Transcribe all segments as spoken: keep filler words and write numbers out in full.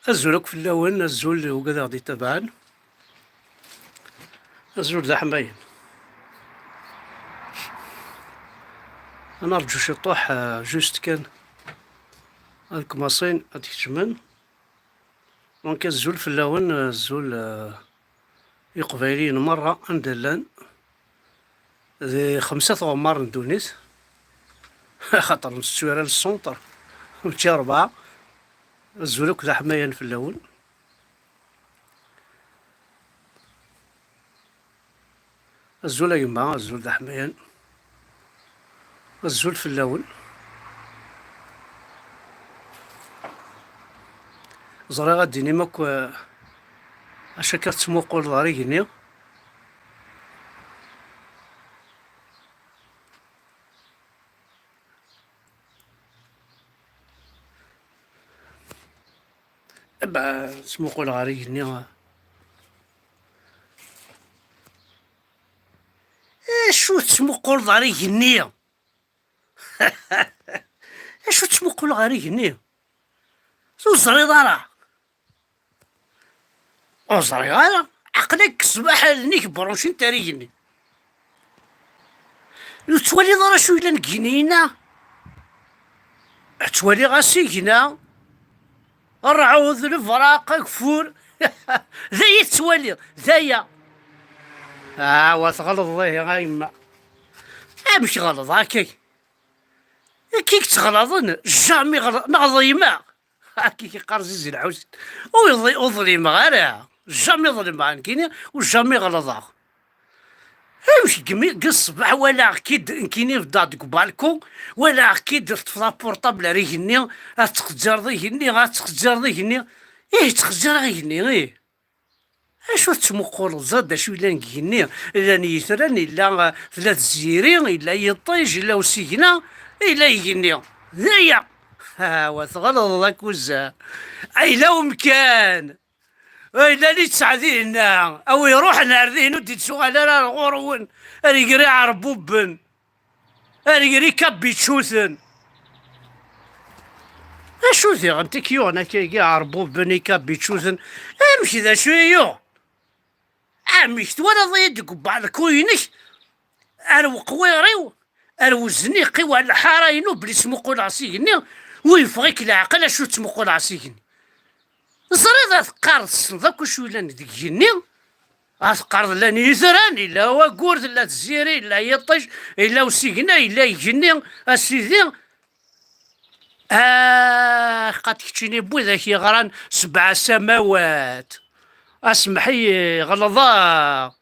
Azul akk fell-awen, azul i wigad aɣ-d-itabaɛen. Azul d aḥmayen. Ad nerǧu ciṭuḥ, eh, juste kan ad kmaṣin ad kecmen. Donc azul fell-awen, azul, eh, Iqbayliyen merra anda llan, di xemsa tɣemmar n ddunit, axaṭer nettettu ara le centre, mačči rebɛa. Azul akk d aḥmayan fell-awen. Azul a gma, azul d aḥmayan. Azul fell-awen. Ẓriɣ ad d-tinim akk, eh, acu akka tettmuquleḍ ɣer igenni. Aba, ttmuqul ɣer igenni. Acu tettmuquleḍ ɣer igenni? Acu tettmuquleḍ ɣer igenni? Ur teẓriḍ ara? Ur ẓriɣ ara. Aql-ak ṣṣbeḥ allen-ik bṛuncint ar igenni. Ur tettwaliḍ ara acu yellan deg igenni-inna? Ttwaliɣ asigna, rrɛud, lebraq, ageffur. D aya i tettwaliḍ, d aya. Awa, tɣelḍeḍ ihi a yemma. Amek ɣelḍeɣ akka? Akka i yettɣelḍen, jamais ɣelḍ-, neɣ ḍelmeɣ. Akka i yeqqar Zizi Lḥusin. Ur yeḍli-, ur ḍlimeɣ ara. Jamais ḍelmeɣ nekkini, u jamais ɣelḍeɣ. Amek deg mi, deg ṣṣbeḥ walaɣ-k-id nekkini beddeɣ deg ubalku, walaɣ-k-id teṭṭfeḍ apurṭabl ar igenni, ad tqeǧǧreḍ igenni, ad tqeǧǧreḍ igenni. Ih, ttqeǧǧireɣ igenni, ih. Acu tettmuquleḍ, ẓer d acu yellan deg igenni? Llan yitran, yella, eh, tella tziri, yella yiṭij, yella usigna, yella igenni. D aya. Ha, wa tɣelḍeḍ a kuza. Ayla umkan. Ayla li ttɛedin, a wi iruḥen ar din ur d-ittuɣal ara ar ɣur-wen. Ar iger iɛerbuben. Ar ger ikabičuten. Acu diɣen tik yuɣen akkagi ɛerbuben ikabičuten? Amek d acu i yuɣen? Amek twalaḍ-iyi deg ubalku-inek? Ar weqwiṛ-iw, ar wezniq-iw, ar lḥara-inu, belli ttmuquleɣ s igenni, u yeffeɣ-ik leɛqel acu ttmuquleɣ s igenni. Ẓriḍ ad teqqareḍ tessneḍ akk acu yellan deg igenni? Ad teqqareḍ llan yitran, yella waggur, tella tziri, yella yiṭij, yella usigna, yella igenni, a sidi. Ah, qad keččini n widak yeɣran sebɛa samawat. Asemḥ-iyi, ɣelḍeɣ.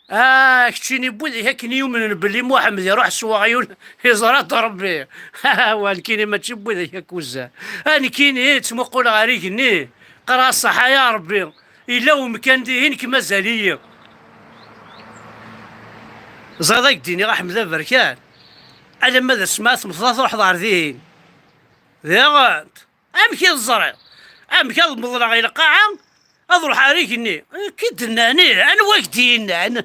Ah, keččini n widak akken yumnen belli Muḥemmed iruḥ s weɣyul, iẓra-t Rebbi. Wa, nekkini mačči n widak akk uzzan. Ah, nekkini ttmuquleɣ ɣer igenni, qqareɣ ṣaḥa ya Rebbi, yella umkan dihin k-mazal-iyi. Ẓriḍ ad k-d-iniɣ a Ḥmed Aberkan, alamma d asma temmteḍ ad truḥeḍ ɣer dihin. Diɣen, amek i teẓriḍ? Amek ad meḍleɣ i lqaɛa, ad ruḥeɣ ar igenni? Akka i d-nnan, ih, anwa i k-d-yennan?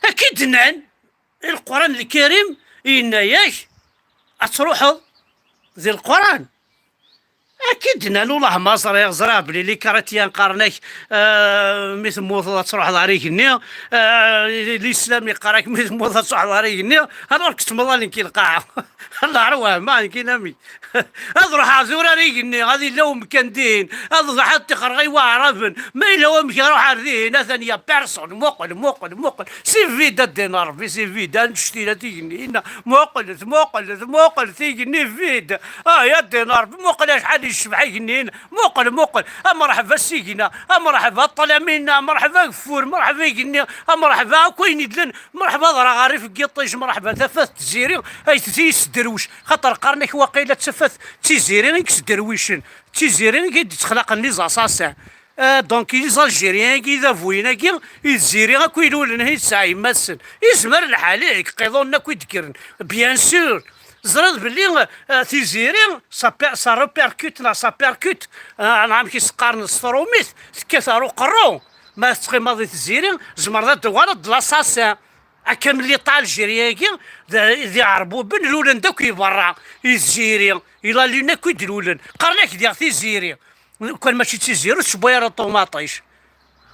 Akka i d-nnan. Leqran Lkarim yenna-yak ad truḥeḍ di Leqran. Akka i d-nnan, ullah ma ẓriɣ, ẓriɣ belli les chrétiens qqaren-ak, euh, mi temmuteḍ ad truḥeḍ ar igenni, euh, l'islam yeqqar-ak mi temmuteḍ ad truḥeḍ ar igenni, alors que tmeḍal nekk i lqaɛa. Allah ar wahma, nekk i nami. Ad ruḥeɣ tura ar igenni, ad illa umkan din, ad ḍḥeɣ ṭixreɣ i waɛraben, ma yella wamek ruḥ ar dihin, atan ya personne, muqel, muqel, muqel, c'est vide, a ddin Rebbi, c'est vide, annect-ila tigenni, inna, muqlet, muqlet, muqel, tigenni vide, ah, ya ddin Rebbi, muqel acḥal yecbeḥ igenni, inna, muqel, muqel, a mreḥba signa, a mreḥba ṭṭlamina, a mreḥba ageffur, mreḥba igenni, a mreḥba akk ayen yellan, mreḥba d raɣarif n yiṭij, mreḥba tafat tziri, ay tzi yesderwec, xaṭer qqaren-ak waqila d tafat d tiziri i yesderwicen, d tiziri i d-yettexlaqen les assassins. Ah, donc, les Algériens-agi, d abuyen-agi, i d Ziri akk ilulen, i tesɛa yemma-tsen. Yezmer lḥal, eh, iqiḍunen akk i d-kkren. Bien sûr. Ẓriḍ belli, eh, Tiziri, ça pe-, ça repercute, neɣ ça percute, eh, neɣ amek i s-qqaren s trumit, tekkat ar uqerru. Ma tettɣimaḍ di Tiziri, tzemreḍ ad d-tuɣaleḍ d l'assassin. Akka mliṭa Algérie-agi, d, d iɛerbuben lulen-d akk i berra, i Tiziri, i la lune akk i d-lulen. Qqaren-ak diɣ Tiziri. Kan mačči d tiziri ur tessewway ara ṭumaṭic.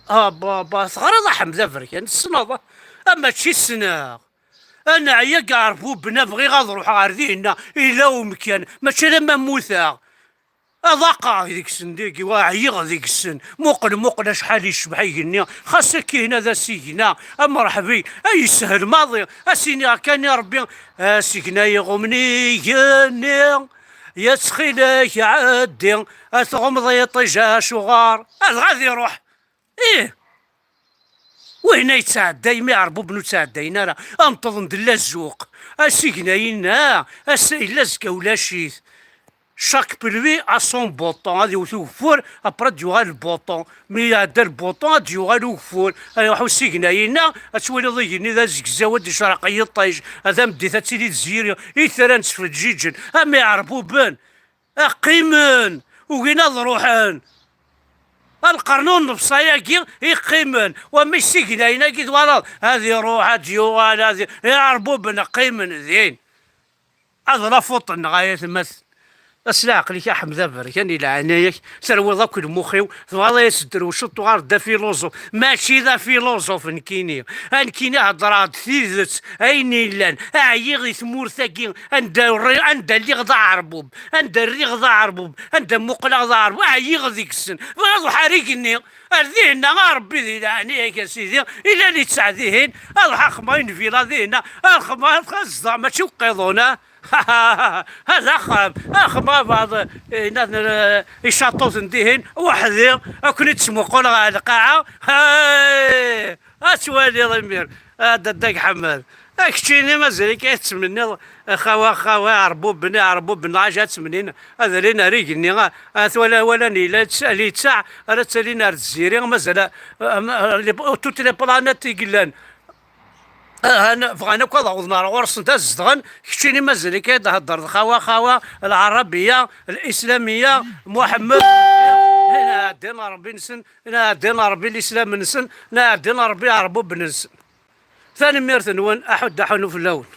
Ah, ba, ba, teɣriḍ a Ḥmed Aberkan, tessneḍ? Ah, mačči ssneɣ. Ad neɛya deg iɛerbuben, bɣiɣ ad ruḥeɣ ɣer dinna, yella umkan, mačči alamma mmuteɣ. Aḍaqeɣ deg-sen, deg, wa, ɛyiɣ deg-sen. Muqel, muqel acḥal yecbeḥ igenni. Xas akkin ad asigna, a mreḥbi, ay yeshel maḍi. As-iniɣ kan i Rebbi, asigna iɣumn igenni, yettxil-ak ɛeddi, a tɣumḍ iṭij acuɣer. Adɣa ad iruḥ. Ih! Win ay yettɛedday, mi ɛerbuben ur ttɛeddayen ara, ad neṭṭḍen d llazuq. Asigna-inna, ass-a yella, azekka ulac-it. Chaque pluie a son beau temps, ad yewwet ugeffur, après ad d-yuɣal le beau temps. Mi iɛedda le beau temps, ad d-yuɣal ugeffur. Ayruḥ usigna-inna, ad twaliḍ igenni d azegzaw, ad d-icreq yiṭij, ad tameddit ad tili tziri, itran ttfeǧǧiǧen, am iɛerbuben. Qqimen, ugin ad ruḥen. Lqern ur neḍsa-agi i qqimen, wamma isignayen-agi twalaḍ, ad iruḥ, ad d-yuɣal, ad i-, iɛerbuben qqimen din. Ad lafuṭen ɣaya tmat. As leɛqel-ik a Ḥmed Aberkan, i leɛnaya-k, terwiḍ akk lmux-iw, tebɣiḍ ad as-tedrewceḍ, tuɣaleḍ d afiluẓuf. Mačči d afiluẓuf nekkini. A nekkini heddreɣ-d tidet, ayen illan. Ɛyiɣ di tmurt-agi, anda rri-, anda lliɣ d aɛerbub, anda rriɣ d aɛerbub, anda muqleɣ d aɛerbub, ɛyiɣ deg-sen. Bɣiɣ ad ruḥeɣ ar igenni, ar dihinna, a Rebbi di leɛnaya-k a Sidi, ilal ittaɛ dihin, ad ruḥeɣ xemma une villa dihinna, ad xemma ad zdeɣ, mačči uqiḍun, ah. Ad axxam, axxam abaḍ, eh, icaṭuten dihin, weḥdi, ad ken-id-smuquleɣ ɣer lqaɛa. Hey! Ad twaliḍ imir, a dadda Ḥmed. A keččini mazal-ik ad tettmenniḍ, xawa, xawa, ɛerbuben, ɛerbuben, lɛaja ad ttemnin, ad alin ar igenni, a, a twala, walan yella, ad yettaɛ, ara ttalin ar tziri, mazal, a, a, a, les, toutes les planètes i yellan. Ahan, bɣan akk ad awḍen ar ɣur-sen, ad zedɣen, keččini mazal-ik ad d-heddreḍ, xawa, xawa, lɛarabiya, lislamiya, Muḥemmed, ad ɛeddin Rebbi-nsen, ad ɛeddin Rebbi lislam-nsen, ad ɛeddin Rebbi aɛerbuben-nsen. Tanemmirt-nwen, aḥuddu aḥunnu fell-awen.